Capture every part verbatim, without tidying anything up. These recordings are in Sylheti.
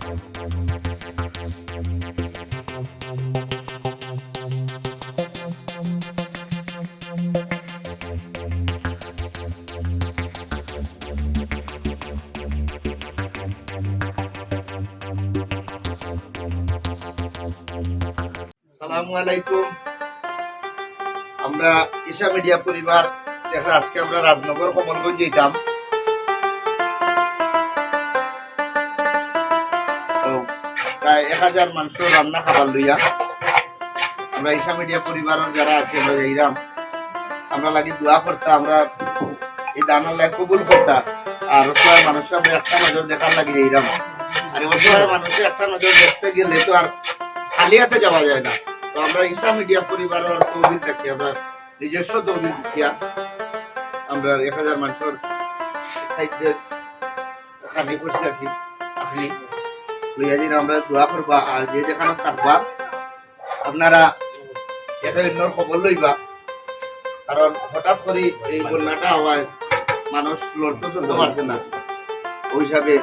আসসালামু আলাইকুম। আমরা ঈশা মিডিয়া পরিবার, দেখা আজকে আমরা রাজনগর কমলগঞ্জ যাইতাম। তো প্রায় এক হাজার মানুষর রান্না খাবার লইয়া আমরা ঈশা মিডিয়া পরিবারর যারা আছি আমরা যাইরাম। আমরা লাগি দোয়া করতা, আমরা এই দান আল্লাহ কবুল করতা। আর অসহায় মানুষরে আমরা একটা নজর দেখার লাগি যাইরাম। আর এই অসহায় মানুষরে একটা নজর দেখতে গেলে তো আর খালি হাতে যাওয়া যায় না। তো আমরা ঈশা মিডিয়া পরিবারর তহবিল থাকি, আমরা নিজস্ব তহবিল থাকিয়া আমরা এক হাজার মানুষর খাইতে খানি করছি আর কি। আপনি লইয়া দিন আমরা দোয়া করবা, আর যে যেখানো থাকবা আপনারা একে অন্যর খবর লইবা, কারণ হঠাৎ করি এই বন্যাটা হওয়ায় মানুষ লড়তে চলতে পারছে না। ওই হিসাবে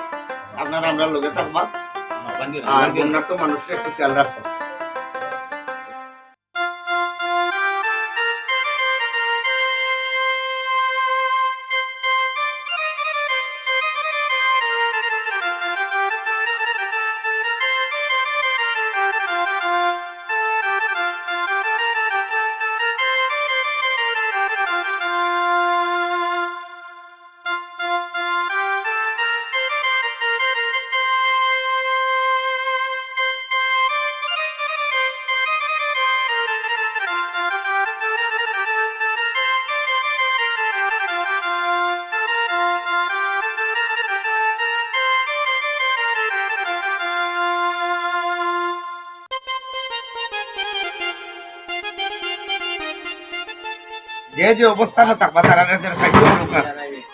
আপনারা আমরার লগে থাকবা, আর বন্যার্ত মানুষরে একটু খেয়াল রাখবা। যে যে অবস্থানো থাকবা, তারারে যেন সাহায্য করুক্কা।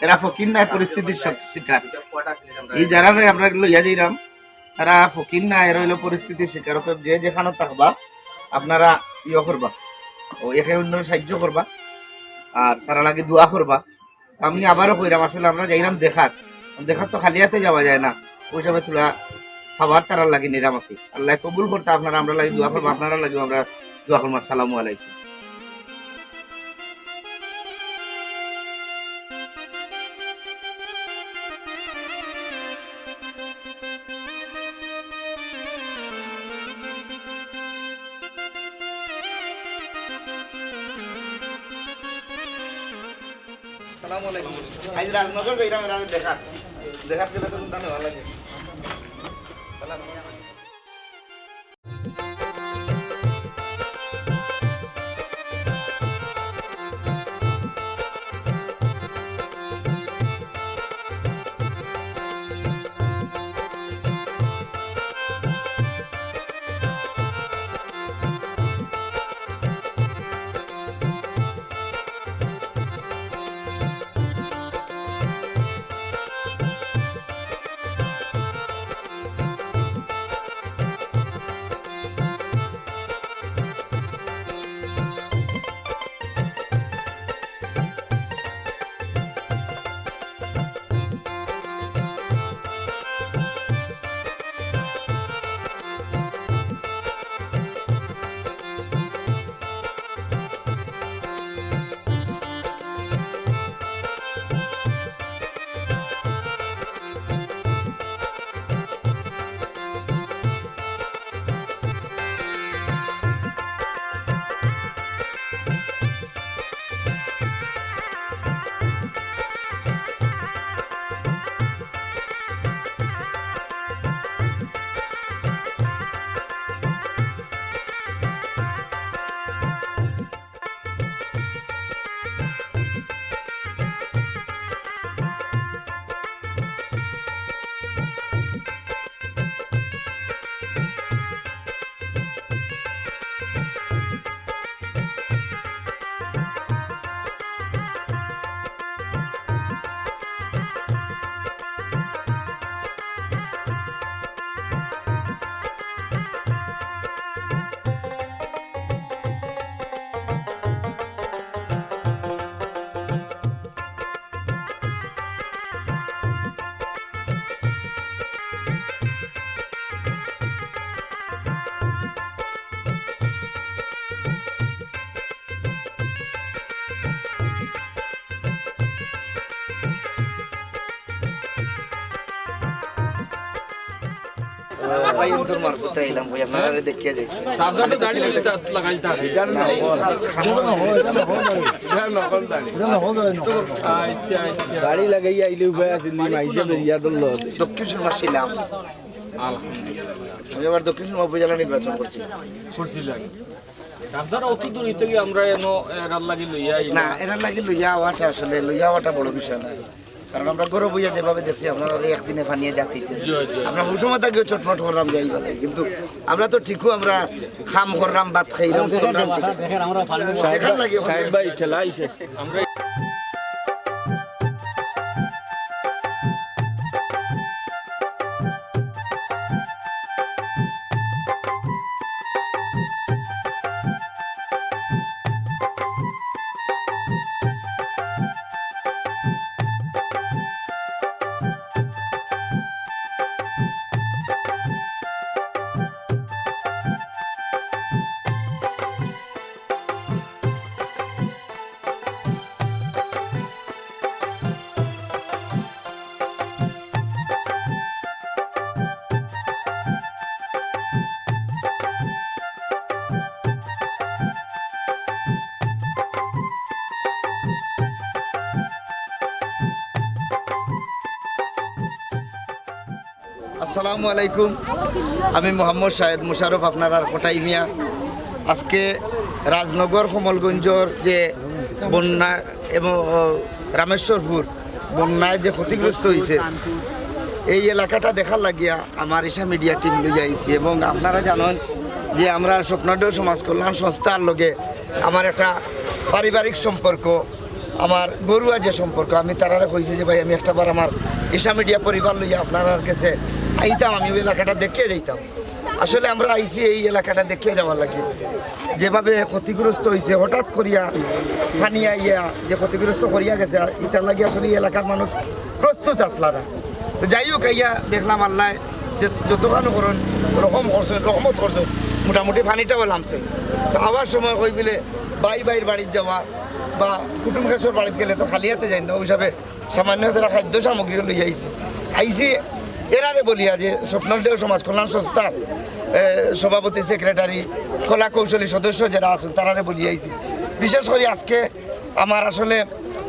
এরা ফকির নায়, পরিস্থিতির সব শিকার। এই যারারে আমরা লইয়া যাইরাম, তারা ফকির নায়, এরা অইলো পরিস্থিতির শিকার। অতএব যে যেখানো থাকবা, আপনারা ইয়ে করবা, ও একে অন্যরে সাহায্য করবা, আর তারার লাগি দোয়া করবা। আমি আবারও কইরাম, আসলে আমরা যাইরাম দেখাত, দেখাত তো খালি হাতে যাওয়া যায় না। ওই সময় তুলা খাবার তারার লাগি নিরাম আর কি। আল্লাহ কবুল করতা, আপনারা আমরার লাগি দোয়া করবা, আপনারার লাগিও আমরা দোয়া করমু। আসসালামু আলাইকুম। আসসালামু আলাইকুম। আইজ রাজনগর যাইরাম, এরা দেখাত, দেখাত গেলে তো কোনটা নেওয়া লাগে। ভাই, এন্তর মারফতে আইলাম, ভাই, আপনারারে দেখিয়া যাই। তার জন্য দাড়ি লাগাইল তার। এটা না, এটা না, এটা না, এটা না। আচ্ছা, আচ্ছা। দাড়ি লাগাইয়া আইলে উপায় আছে নি, মাইজে বেরিয়া দল। দক্ষিণ সুরমা ছিলাম। আলহামদুলিল্লাহ। আমি আবার দক্ষিণ সুরমা উপজেলা নির্বাচন করছিলাম। করছিলেন। আপনারা অত দূর হইতে গিয়ে আমরা এনো এরার লাগি লইয়া আইলা। না, এরার লাগি লইয়া আওয়াটা আসলে, লইয়া আওয়াটা বড় বিষয় না। কারণ আমরা গরু বইয়া যেভাবে দেখছি, আপনারা একদিনে ফানিয়ে জাতিছে। জি, জি। আমরা ওই সময় থাকিও চটপট করলাম যাই বলে, কিন্তু আমরা তো ঠিকও আমরা কাম করলাম, ভাত খাইলাম, চললাম, ঠিক আছে। দেখার লাগি সাহেব ভাই ঠেলা আইছে। আমরা আসসালামু আলাইকুম, আমি মোহাম্মদ শাহেদ মোশাররফ, আপনারার কটাই মিয়া। আজকে রাজনগর কমলগঞ্জর যে বন্যা এবং, ও, রামেশ্বরপুর বন্যায় যে ক্ষতিগ্রস্ত হইছে, এই এলাকাটা দেখার লাগিয়া আমার ঈশা মিডিয়া টিম লইয়া আইছি। এবং আপনারা জানেন যে আমরা স্বপ্নদেও সমাজ কল্যাণ সংস্থার লগে আমার একটা পারিবারিক সম্পর্ক, আমার গরুয়া যে সম্পর্ক, আমি তারারে কইছি যে, "ভাই, আমি একটাবার আমার ঈশা মিডিয়া পরিবার লইয়া আপনারার কাছে আইতাম, আমি ওই এলাকাটা দেখিয়া যাইতাম।" আসলে আমরা আইছি এই এলাকাটা দেখিয়া যাওয়ার লাগি, যেভাবে ক্ষতিগ্রস্ত হইছে, হঠাৎ করিয়া পানি আইয়া যে ক্ষতিগ্রস্ত করিয়া গেছে, ইতার লাগি আসলে এই এলাকার মানুষ প্রস্তুত আসলা না। তো যাই হোক, আইয়া দেখলাম আল্লাহ যে যতখানো করইন, রহম করছেন, রহমত করছেন, মোটামুটি পানিটাও লামছে। তো আবার সময় কই বিলে ভাই ভাইর বাড়িত যাওয়া বা কুটুম খেসর বাড়িত গেলে তো খালি হাতে যাই না, ওই হিসাবে সামান্য যারা খাদ্য সামগ্রী লই আইছি। আইছি এরারে বলিয়া যে স্বপ্নদেও সমাজ কল্যাণ সংস্থার, এ, সভাপতি, সেক্রেটারি, কলা কৌশলী সদস্য যারা আছেন, তারারে বলিয়া আইছি। বিশেষ করে আজকে আমার আসলে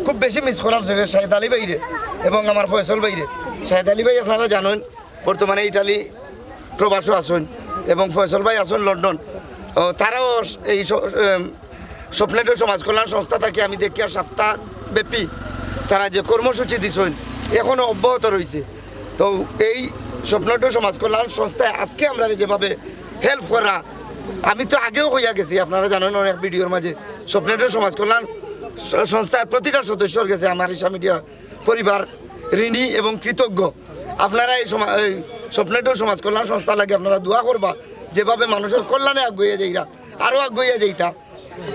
খুব বেশি মিস করাম সৈয়দ শাহেদ আলী ভাইরে এবং আমার ফয়সল ভাইরে। শাহেদ আলী ভাই আপনারা জানেন, বর্তমানে ইটালি প্রবাসও আছেন এবং ফয়সল ভাই আছেন লন্ডন। ও, তারাও এই স-, এম, স্বপ্নদেও সমাজ কল্যাণ সংস্থা থাকি আমি দেখিয়ার সপ্তাহ ব্যাপী তারা যে কর্মসূচি দিছেন, এখনো অব্যাহত রয়েছে। তো এই স্বপ্নদেও সমাজ কল্যাণ সংস্থায় আজকে আমরা যেভাবে হেল্প করা, আমি তো আগেও কইয়া গেছি, আপনারা জানেন অনেক ভিডিওর মাঝে, স্বপ্নদেও সমাজ কল্যাণ স-, সংস্থার প্রতিটা সদস্যর গেছে আমার ঈশা মিডিয়া পরিবার ঋণী এবং কৃতজ্ঞ। আপনারা এই সমা-, এই স্বপ্নদেও সমাজ কল্যাণ সংস্থা লাগি আপনারা দোয়া করবা, যেভাবে মানুষের কল্যাণে আগুইয়া যাইরা, আরও আগুইয়া যাইতা।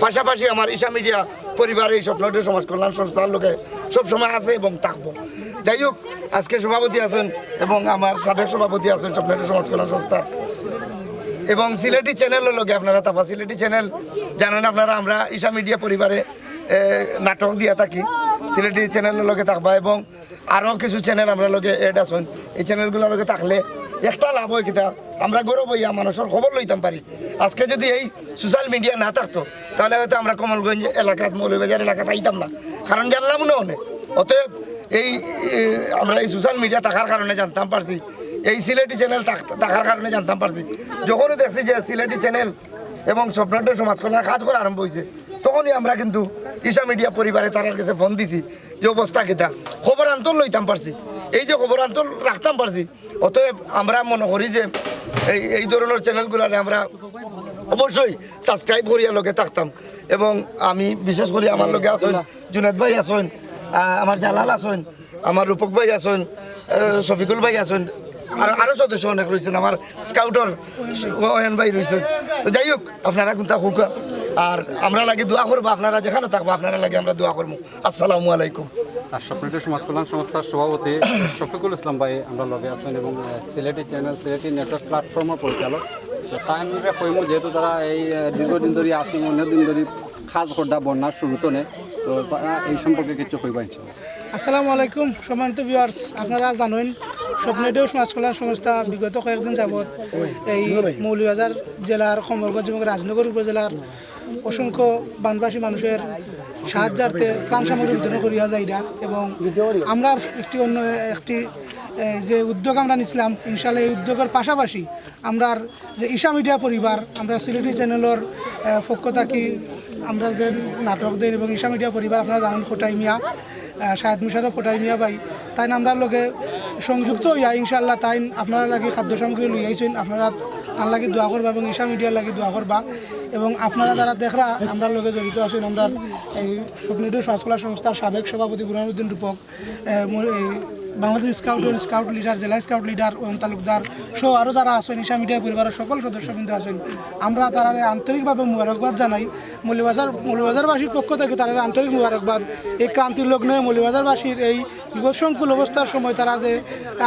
পাশাপাশি আমার ঈশা মিডিয়া পরিবার এই স্বপ্নদেও সমাজ কল্যাণ সংস্থার লগে সবসময় আছে এবং থাকবো। যাই হোক, আজকে সভাপতি আছেন এবং আমার সাবেক সভাপতি আছেন স্বপ্নদেও সমাজ কল্যাণ সংস্থার, এবং সিলেটি চ্যানেলের লগে আপনারা থাকবা। সিলেটি চ্যানেল জানেন আপনারা, আমরা ঈশা মিডিয়া পরিবারে, এ, নাটক দিয়া থাকি, সিলেটি চ্যানেলের লগে থাকবা এবং আরও কিছু চ্যানেল আমরা লগে অ্যাড আছেন। এই চ্যানেলগুলোর লগে থাকলে একটা লাভ হয় কিতা, আমরা গরু বইয়া মানুষের খবর লইতাম পারি। আজকে যদি এই সোশ্যাল মিডিয়া না থাকতো, তাহলে হয়তো আমরা কমলগঞ্জ এলাকাত, মৌলভীবাজার এলাকাত আইতাম না, কারণ জানলাম না অনেক। অতএব এই, এ, আমরা এই সোশ্যাল মিডিয়া থাকার কারণে জানতাম পারছি, এই সিলেটি চ্যানেল থাক-, থাকার কারণে জানতাম পারছি। যখনই দেখছি যে সিলেটি চ্যানেল এবং স্বপ্নদেও সমাজ কল্যাণ কাজ করা আরম্ভ হয়েছে, তখনই আমরা কিন্তু ঈশা মিডিয়া পরিবারে তারার কাছে ফোন দিছি যে অবস্থা কিতা, খবর আন্তর লইতাম পারছি। এই যে খবর আন্তর রাখতাম পারছি, অতএব আমরা মনে করি যে এই, এই ধরনের চ্যানেলগুলারে আমরা অবশ্যই সাবস্ক্রাইব করিয়া লগে থাকতাম। এবং আমি বিশেষ করি আমার লগে আছেন জুনেদ ভাই আছেন, আহ, আমার জালাল আছেন, আমার রূপক ভাই আছেন, আহ, শফিকুল ভাই আছেন, আর আরও সদস্য অনেক রয়েছেন, আমার স্কাউটর ওয়েন ভাই রয়েছেন। তো যাই হোক, আপনারা কুনতা হোক, আর আমরা লাগি দোয়া করবা, আপনারা যেখানো থাকবা আপনারা লাগি আমরা দোয়া করবো। আসসালামু আলাইকুম। আর স্বপ্নদেও সমাজ কল্যাণ সংস্থার সভাপতি শফিকুল ইসলাম ভাই আমরা লগে আছেন এবং, আহ, সিলেটি চ্যানেল, সিলেটি নেটওয়ার্ক প্ল্যাটফর্মের পরিচালক। তো তাইনরে কইমু, যেহেতু তারা এই, আহ, দীর্ঘদিন ধরে আছেন, অনেক দিন ধরে কাজ কররা বন্যার শুরু তনে, তো তারা এই সম্পর্কে কিছু কইবা ইনশাআল্লাহ। আসসালামু আলাইকুম, সম্মানিত ভিউয়ার্স, আপনারা জানেন স্বপ্নের ঢেউ সমাজ কল্যাণ সংস্থা বিগত কয়েকদিন যাবৎ এই মৌলভীবাজার জেলার কমলগঞ্জ এবং রাজনগর উপজেলার অসংখ্য বানবাসী মানুষের সাহায্যার্থে ত্রাণ সামগ্রী বিতরণ করিয়া যাইরা। এবং আমরা একটি অন্য একটি, এ, যে উদ্যোগ আমরা নিছিলাম, ইনশাআল্লাহ এই উদ্যোগের পাশাপাশি আমরার যে ঈশা মিডিয়া পরিবার, আমরা সিলেটি চ্যানেলর, এ, পক্ষ থাকি আমরা যে নাটক দেই এবং ঈশা মিডিয়া পরিবার, আপনারা জানেন, খোটাই মিয়া, এ, শাহেদ মুশাররফ খোটাই মিয়া ভাই, তাইন আমরার লগে সংযুক্ত অইয়া ইনশাআল্লাহ তাইন আপনারার লাগি খাদ্য সামগ্রী লইয়া আইছইন। আপনারা তান লাগি দোয়া করবা এবং ঈশা মিডিয়ার লাগি দোয়া করবা। এবং আপনারা যারা দেখরা, আমরার লগে জড়িত আছইন, আমরার এই স্বপ্নের ঢেউ সমাজ কল্যাণ সংস্থার সাবেক সভাপতি বুরহানুদ্দিন রূপক, এ, ম-, এই বাংলাদেশ স্কাউটের স্কাউট লিডার, জেলা স্কাউট লিডার ওম তালুকদার সহ আরও যারা আছইন, ঈশা মিডিয়া পরিবারের সকল সদস্যবৃন্দ আছইন, আমরা তারারে আন্তরিকভাবে মুবারকবাদ জানাই। মৌলভীবাজার, মৌলভীবাজারবাসীর পক্ষ থাকি তারারে আন্তরিক মুবারকবাদ। এই ক্রান্তির লগ্নে মৌলভীবাজারবাসীর এই বিপদসংকুল অবস্থার সময় তারা যে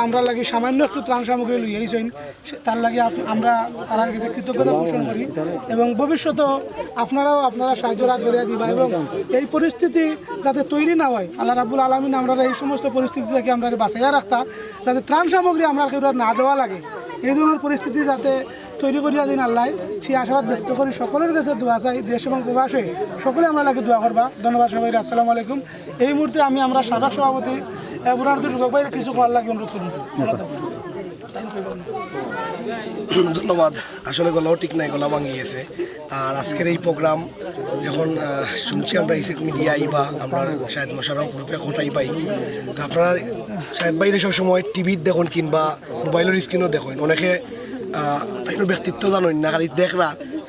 আমরার লাগি সামান্য একটু ত্রাণ সামগ্রী লইয়া আইছইন, সে-, তার লাগি আপ-, আমরা তারার কাছে কৃতজ্ঞতা পোষণ করি। এবং ভবিষ্যতেও আপনারাও আপনারা সাহায্যর হাত বাড়াইয়া দিবা এবং এই পরিস্থিতি যাতে তৈরি না হয়, আল্লাহ রাব্বুল আলামিন আমরারে এই সমস্ত পরিস্থিতি থাকি আমরারে বাঁচাইয়া রাখতা, যাতে ত্রাণ সামগ্রী আমরার কেউরে না দেওয়া লাগে, এই ধরনের পরিস্থিতি যাতে তৈরি করিয়া দেইন আল্লায়, সেই আশাবাদ ব্যক্ত করি। সকলের কাছে দোয়া চাই, দেশ এবং প্রবাসে সকলে আমরার লাগি দোয়া করবা। ধন্যবাদ সবাইরে, আসসালামু আলাইকুম। এই মুহূর্তে আমি আমরার সাবেক সভাপতি, আহ, বুরহানুদ্দিন রূপক ভাইরে কিছু কওয়ার লাগি অনুরোধ করমু। ধন্যবাদ। আসলে গলাও ঠিক নাই, গলা ভাঙি গেছে। আর আজকের এই প্রোগ্রাম যখন, আহ, শুনছি আমরা ঈশা মিডিয়া আইবা, আমরার শাহেদ মুশাররফ ওরফে খোটাই ভাই, তো আপনারা শাহেদ ভাইরে সবসময় টিভিত দেখইন কিংবা মোবাইলর স্ক্রিনও দেখইন। অনেকে, আহ, তাইনর ব্যক্তিত্ব জানইন না, খালি দেখরা,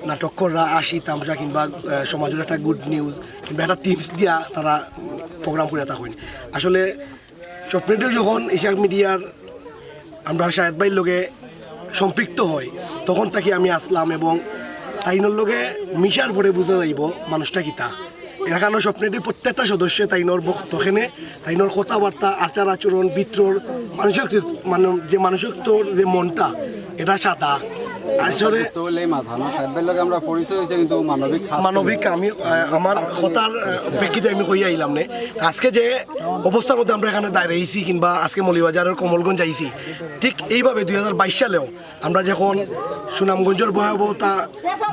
নাটক কররা, হাসি তামশা কিংবা, আহ, সমাজর একটা গুড নিউজ কিংবা একটা টিপস দিয়া তারা প্রোগ্রাম করিয়া থাকইন। আসলে স্বপ্নের ঢেউ যখন ঈশা মিডিয়ার আমরার শাহেদ ভাইর লগে সম্পৃক্ত হয়, তখন থাকি আমি আছলাম এবং তাইনর লগে মিশার পরে বুঝা যাইবো মানুষটা কিতা। এর কারণে স্বপ্নের ঢেউর প্রত্যেকটা সদস্য তাইনর ভক্ত, এখানে তাইনর কথাবার্তা, আচার আচরণ, ভিতরর মানসিক, মানে, যে মানসিকতার যে মনটা, এটা সাদা। আসলে তো হইলেই মাথা না, শাহেদ ভাইর লগে আমরা পরিচয় হয়েছে কিন্তু মানবিক খাত মানবিক আমি, আহ, আমার কথার, আহ, প্রেক্ষিতে আমি কইয়া আইলাম নে। আজকে যে অবস্থার মধ্যে আমরা এখানে দাঁড়াইছি কিংবা আজকে মৌলভীবাজারের কমলগঞ্জ আইছি, ঠিক এইভাবে দুই হাজার বাইশ সালেও আমরা যখন সুনামগঞ্জের ভয়াবহতা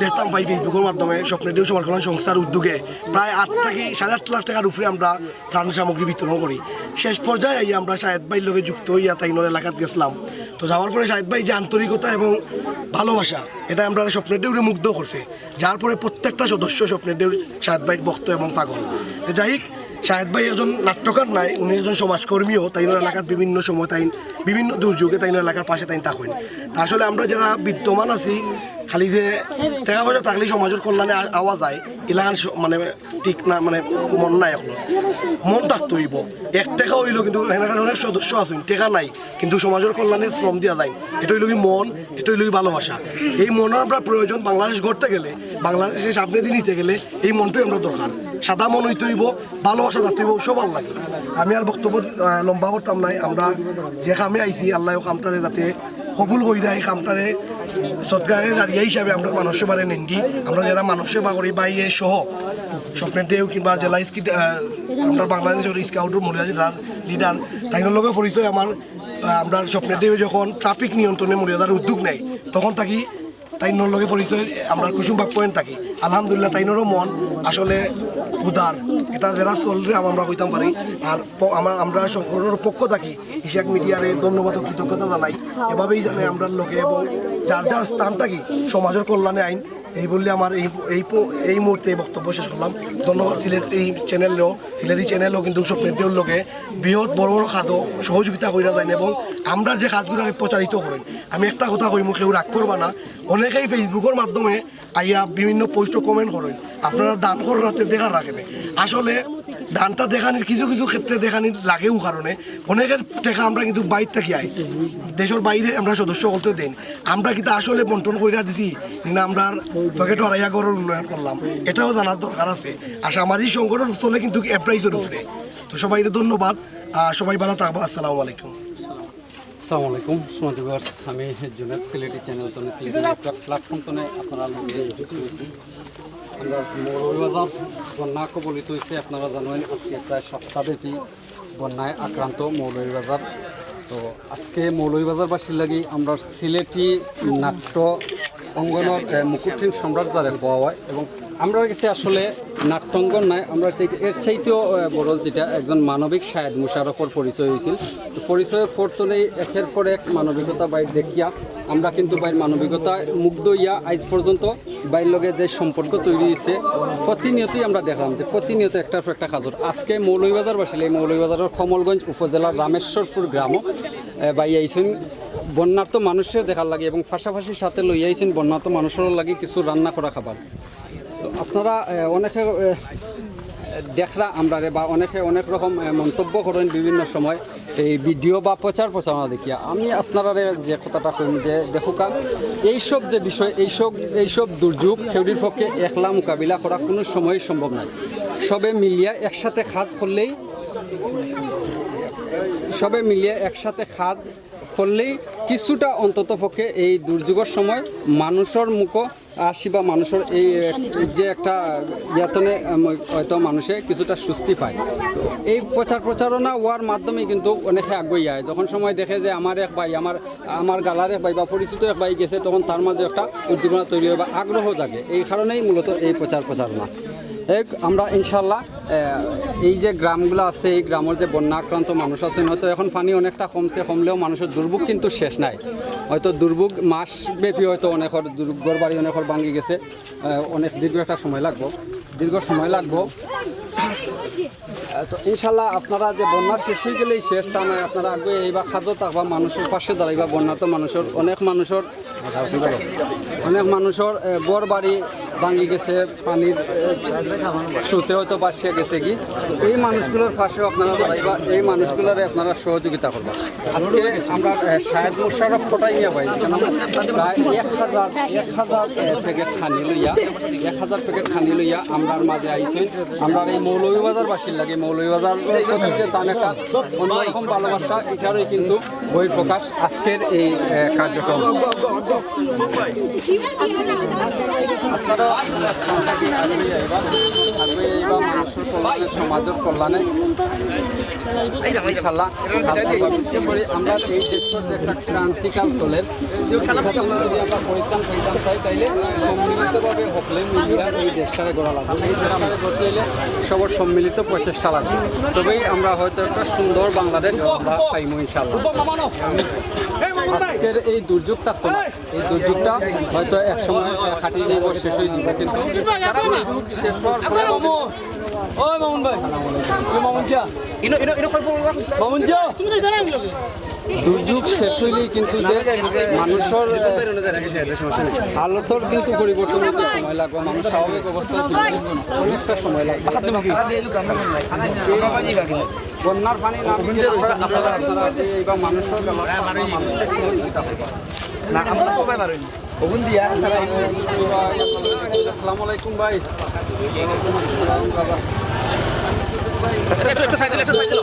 দেখতাম পাই Facebookর মাধ্যমে, স্বপ্নের ঢেউ সমাজ কল্যাণ সংস্থার উদ্যোগে প্রায় আট থাকি সাড়ে আট লাখ টাকার উপরে আমরা ত্রাণ সামগ্রী বিতরণ করি। শেষ পর্যায়ে আইয়া আমরা শাহেদ ভাইর লগে যুক্ত হইয়া তাইনর এলাকাত গেছিলাম। তো যাওয়ার পরে শাহেদ ভাই যে আন্তরিকতা এবং ভালোবাসা, এটা আমরা স্বপ্নের ঢেউরে মুগ্ধ করছে, যার পরে প্রত্যেকটা সদস্য স্বপ্নের ঢেউ শাহেদ ভাইর ভক্ত এবং পাগল। তো যাই হোক, শাহেদ ভাই একজন নাট্যকার নাই, উনি একজন সমাজকর্মীও। তাইনর এলাকাত বিভিন্ন সময় তাইন বিভিন্ন দুর্যোগে তাইনর এলাকার পাশে তাইন থাকইন। তা আসলে আমরা যারা বিদ্যমান আছি, খালি যে টাকা পয়সা থাকলেই সমাজর কল্যাণে আ-, আওয়া যায়, ইলাখান স-, মানে ঠিক না, মানে মন নাই এখন। মন থাকতে হইব। এক টাকা হইলেও কিন্তু এখানে অনেক সদস্য আছইন, টাকা নাই, কিন্তু সমাজর কল্যাণে শ্রম দিয়া যায়। এটা হইল কি মন, এটা হইল কি ভালোবাসা। এই মনর আমরা প্রয়োজন বাংলাদেশ গড়তে গেলে, বাংলাদেশে সামনে দিয়ে নিতে গেলে এই মনটাই আমরা দরকার। সাদা মন হইতে হইব, ভালোবাসা থাকতে হইব, সবার লাগে। আমি আর বক্তব্য, আহ, লম্বা করতাম নাই। আমরা যে কামে আইছি, আল্লাহ ও কামটারে যাতে কবুল কইরা, এই কামটারে সদকায়ে জারিয়া হিসাবে আমরা মানব সেবারে নেনগি। আমরা যারা মানব সেবা করি, ভাইয়ে সহ স্বপ্নের ঢেউ কিংবা জেলা স্কিট, আহ, আমরা বাংলাদেশের স্কাউট মহিলা জেলার লিডার, তাইনর লগে পরিচয় আমার, আহ, আমরা স্বপ্নের ঢেউ যখন ট্রাফিক নিয়ন্ত্রণে মৌলভীবাজার উদ্যোগ নেয়, তখন থাকি তাইনর লগে পরিচয় আমরা কুসুমবাগ পয়েন্ট থাকি। আলহামদুলিল্লাহ, তাইনরও মন আসলে উদার, এটা যারা চলরে আমরা কইতাম পারি। আর প-, আমরা, আমরা সংগঠনের পক্ষ থাকি ইশাক মিডিয়ারে ধন্যবাদ ও কৃতজ্ঞতা জানাই। এভাবেই জানাই আমরা লগে এবং যার যার স্থান থাকি সমাজের কল্যাণে আইন। এই বললে আমার এই, এই প-, এই মুহূর্তে এই বক্তব্য শেষ করলাম। ধন্যবাদ সিলেট এই চ্যানেলও, সিলেটি চ্যানেলও কিন্তু স্বপ্নের ঢেউর লগে বৃহৎ বড় বড় কাজও সহযোগিতা কইরা যাইন এবং আমরা যে কাজগুলো প্রচারিত করেন। আমি একটা কথা কইমু, কেউ রাগ করবা না, অনেকেই Facebookর মাধ্যমে আইয়া বিভিন্ন পোস্টও কমেন্ট করেন, আপনারা দান করার রাতে দেখা রাখেন। আসলে দানটা দেখানির কিছু কিছু ক্ষেত্রে দেখানির লাগেও, কারণে অনেকের টাকা আমরা কিন্তু বাইর থাকি আই, দেশের বাইরে আমরা সদস্য হতে দেন। আমরা কিন্তু আসলে বন্টন করিয়া দিছি, না আমরা পকেটও হারাইয়া ঘরের উন্নয়ন করলাম, এটাও জানার দরকার আছে। আর সামাজিক সংগঠন স্থলে কিন্তু এপ্রাইজের উপরে। তো সবাইকে ধন্যবাদ, আর সবাই ভালো থাকবা। আসসালামু আলাইকুম। আসসালামু আলাইকুম, সুমন্ত্রী ভিউয়ার্স, আমি জুনেদ সিলেটি চ্যানেল তনে সিলেটি প্ল্যাটফর্ম তনে আপনারা লগে যুক্ত হয়েছি। আমরা মৌলভীবাজার বন্যা কবলিত হয়েছে, আপনারা জানেন আজকে প্রায় সপ্তাহব্যাপী বন্যায় আক্রান্ত মৌলভীবাজার। তো আজকে মৌলভীবাজারবাসীর লাগি আমরা সিলেটি নাট্য অঙ্গনের, এ, মুকুটহীন সম্রাট যারে কওয়া হয়, এবং আমরার গেছে আসলে নাট্য অঙ্গন নাই, আমরা চাই-, এর চাইতেও, এ, বড় যেটা একজন মানবিক শাহেদ মুশারফর পরিচয় হয়েছিল। তো পরিচয়ের পর তো নেই, একের পর এক মানবিকতা বাইর দেখিয়া আমরা কিন্তু বাইর মানবিকতায় মুগ্ধ হইয়া আজ পর্যন্ত বাইর লগে যে সম্পর্ক তৈরি হয়েছে, প্রতিনিয়তই আমরা দেখলাম যে প্রতিনিয়ত একটার পর একটা কাজর। আজকে মৌলভীবাজারবাসী, এই মৌলভীবাজারের কমলগঞ্জ উপজেলার রামেশ্বরপুর গ্রামও, এ, ভাই আইছেন বন্যার্ত মানুষের দেখার লাগি এবং পাশাপাশি সাথে লইয়া আইছেন বন্যার্ত মানুষের লাগি কিছু রান্না করা খাবার। তো আপনারা, এ, অনেকে, এ, দেখরা আমরারে বা অনেকে অনেক রকম, এ, মন্তব্য করেন বিভিন্ন সময় এই ভিডিও বা প্রচার প্রচারণা দেখিয়া। আমি আপনারারে যে কথাটা কইম যে দেখুকা, এইসব যে বিষয়, এইসব, এইসব দুর্যোগ কেউরির পক্ষে একলা মোকাবিলা করা কোনো সময়ই সম্ভব নয়। সবে মিলিয়া একসাথে কাজ করলেই, সবে মিলিয়া একসাথে কাজ করলেই কিছুটা অন্তত পক্ষে এই দুর্যোগের সময় মানুষের মুখো আসি বা মানুষের এই, এ, যে একটা ইয়াতনে, এম, হয়তো মানুষে কিছুটা স্বস্তি পায়। এই প্রচার প্রচারণা হওয়ার মাধ্যমে কিন্তু অনেকে আগুয়ায়। যখন সময় দেখে যে আমার এক ভাই, আমার, আমার গালার এক ভাই বা পরিচিত এক ভাই গেছে, তখন তার মাঝে একটা উদ্দীপনা তৈরি হয় বা আগ্রহ জাগে। এই কারণেই মূলত এই প্রচার প্রচারণা। এক, আমরা ইনশাল্লাহ, এ, এই যে গ্রামগুলো আছে, এই গ্রামের যে বন্যা আক্রান্ত মানুষ আছেন, হয়তো এখন পানি অনেকটা কমছে, কমলেও মানুষের দুর্ভোগ কিন্তু শেষ নাই। হয়তো দুর্ভোগ মাসব্যাপী, হয়তো অনেকের দুর-, ঘর বাড়ি অনেকের ভাঙি গেছে, এ, অনেক দীর্ঘ একটা সময় লাগবো, দীর্ঘ সময় লাগবো। এ, তো ইনশাল্লাহ আপনারা যে বন্যা শেষ হয়ে গেলেই শেষ, তা নয়, আপনারা আগে এইবার কাজও থাকবা, মানুষের পাশে দাঁড়াইবা, বন্যার্ত মানুষের, অনেক মানুষের অনেক মানুষের, এ, ঘর বাড়ি ভাঙি গেছে, পানির, এ, স্রোতে হয়তো ভাসিয়া গেছে কি। এই মানুষগুলোর পাশেও আপনারা দাঁড়াইবা, এই মানুষগুলোরে আপনারা সহযোগিতা করবা। আজকে আমরা, এ, শাহেদ মুশারফ কোটাইয়া ভাই, এখানে প্রায় এক হাজার, এক হাজার, এ, প্যাকেট পানি লইয়া, এক হাজার প্যাকেট পানি লইয়া আমরার মাঝে আইছে। আমরার এই মৌলভীবাজারবাসীর লাগি, মৌলভীবাজার প্রত্যেকে তান একটা অন্যরকম ভালোবাসা, এটারই কিন্তু বহিঃপ্রকাশ আজকের এই, এ, কার্যক্রম। আপনারা আজকে এইবার মানুষের কল্যাণে, সমাজের কল্যাণে ইনশাল্লাহ কাজ করবা। বিশেষ করে আমরা এই দেশের যে একটা ক্রান্তিকাল চলের, যদি আমরা পরিত্রাণ পেতাম চাই, তাইলে সম্মিলিতভাবে হকলে মিলিয়া এই দেশটারে গড়া লাগবে। এই দেশটারে গড়তে হইলে সবার সম্মিলিত প্রচেষ্টা লাগবে, তবেই আমরা হয়তো একটা সুন্দর বাংলাদেশ আমরা পাইমু ইনশাল্লাহ। আজকের এই দুর্যোগ থাকতো না, এই দুর্যোগটা হয়তো এক সময়, আহ, কাটিয়ে দিব, শেষ হয়ে দিব, কিন্তু দুর্যোগ শেষ হওয়ার পরে ওই মামুন ভাই, ওই মামুন চা। ইনো, ইনো, ইনো, কই, কই, কই, কই? মামুন চা। দুর্যোগ শেষ হইলেই কিন্তু যে মানুষের, আহ, হালতর কিন্তু পরিবর্তন হইতে সময় লাগবে, মানুষ স্বাভাবিক অবস্থায় ফিরে আসতে অনেকটা সময় লাগবে। বন্যার পানি না মিশে আপনারা, আপনারা এইবার মানুষের গলা, মানুষের সহযোগিতা করবেন। না, আমরা তো উপায় পারই না। ওগুন দিয়া, আসসালামু আলাইকুম ভাই। আচ্ছা, একটু, একটু side দিলে, একটু side দিলে।